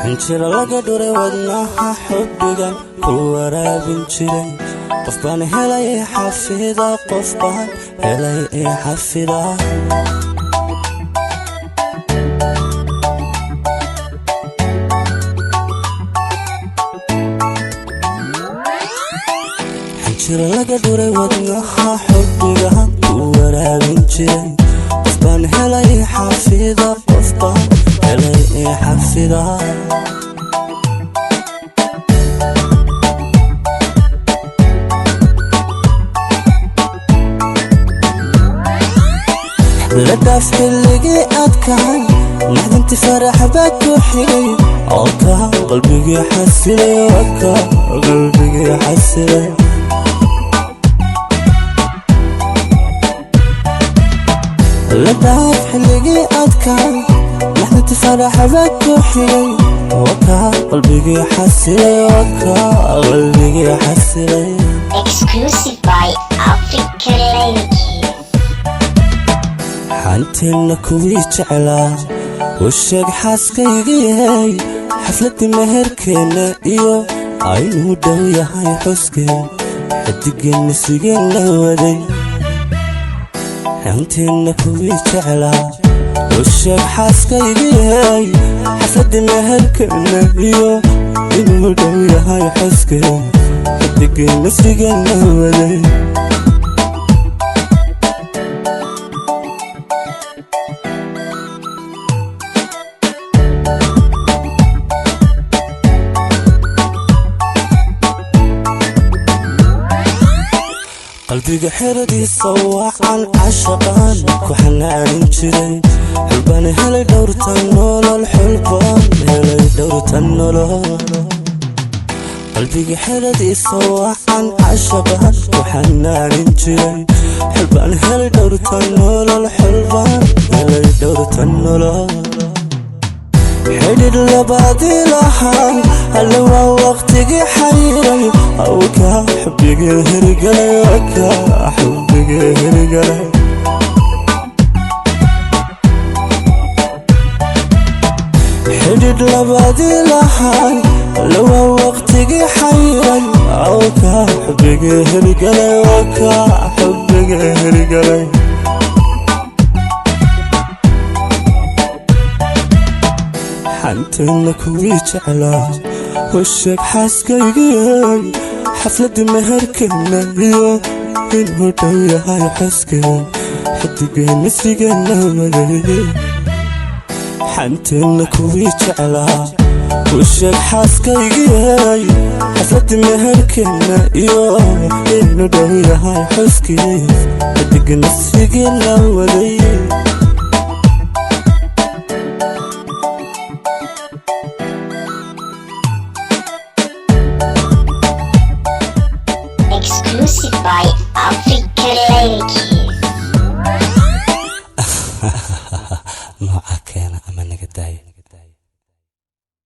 Xinjiro laga dhuray wadnaha xubbigan ku waraabin jiray. Qof baan helay xafida, qof baan helay xafida. Xinjiro laga dhuray wadnaha xubbigan ku waraabin jiray. Qof baan helay xafida, qof baan helay xafida. La dhaaf xilligii adkaay, naxdinti farax baa ku xigay. Oka qalbigii xasilay, oka qalbigii xasilay. La dhaaf xilligii adkaay, naxdinti farax baa ku xigay. Oka qalbigii xasilay, oka qalbigii xasilay. Exclusive by African Lady Kids. Xanteenna kuwii jeclaa u sheeg xaaskaygiyey, xafladdii meherkeenna iyo aynuu dhow yahay xuskeen, xidigeenna sigeenna waday. Xanteenna kuwii jeclaa u sheeg xaaskaygiyey, xafladdii meherkeenna iyo inuu dhow yahay xuskeen, xidigeenna sigeenna waday. Qalbiga xeradiisa wacan cashaqaan ku xanaanin jiray. Xulbaan helay dhowrtan nolol, xulbaan helay dhowrtan nolol. Qalbiga xeradiisa wacan cashaqaan ku xanaanin jiray. Xulbaan helay dhowrtan nolol, xulbaan helay dhowrtan nolol. Xidhidh labaadii lahaa alle waa waqtigii xayiray. Awka xubigii hirgalay, waka xubigii hirgalay. Xidhidh labaadii lahaa alle waa waqtigii xayiray. Awka xubigii hirgalay, waka xubigii hirgalay. Xanteenna kuwii jeclaa u sheeg xaaskaygiyey, xafladdii meherkeenna iyo inuu dhow yahay xuskeen, xidigeenna sigeenna waday. Xanteenna kuwii jeclaa u sheeg xaaskaygiyey, xafladdii meherkeenna iyo inuu dhow yahay xuskeen, xidigeenna sigeenna waday. Exclusive by